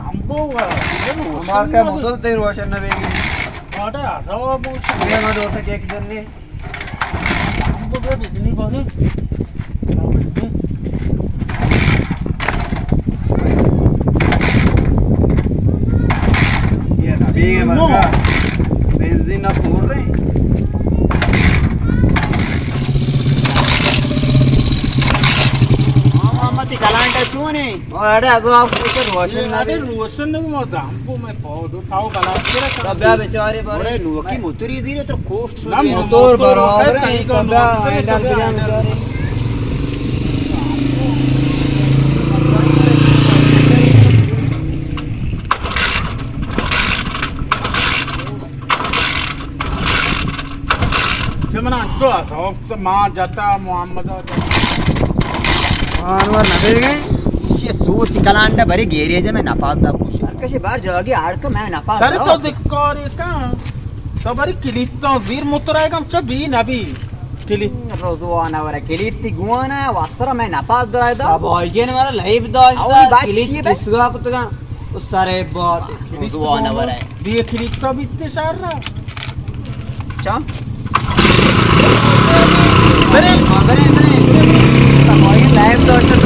ہمبو وا، ہمار کا مدل تے روشن نہ بیگی۔ آٹا، آٹا وا بوش۔ یہ ما دوست کے ایک جن نے۔ ہمبو بے بجلی بنے۔ یہ نہ بیگی مرکا۔ بنزین نہ پور رہے۔ ہاں، محمد کلانٹا چون ہے؟ اڑے، ازو آپ کو روشن نہ اڑے، دے۔ روشن نہ، ما دام کو میں پاؤ دو، پاؤ بلا کرا۔ بیا بیچارے بارے۔ اڑے، نوکی موتری زیرے تو کوفت شو نہ، دے۔ موتور برابر ہے، تو بیا ہینڈل بیا بیچارے۔ کہ من انچو اصاف تو ما جتا محمد جتا۔ انور نہ بیگے۔ یہ سوچ کلانڈ برے گیریج میں نپاس دا کوش۔ ہر کشے بار جاگی آڑ کہ میں نپاس سر دا۔ تو دکاری کن۔ تو بری کلیتاں زیر مترائے گم چا بی نبی۔ کلی۔ رضوان ورا کلیتی گوانا واسطرا میں نپاس درائے دا۔ اب آئیگین ورا لہیب داشتا۔ اولی بات کلیت چیئے بے؟ کسگا کتگا۔ اس سارے بات۔ رضوان ورا۔ دیکھ ریکتا بیتے شہر را۔ چا؟ برے۔ ہاں، برے، برے، برے۔ تباہی لائف داشتہ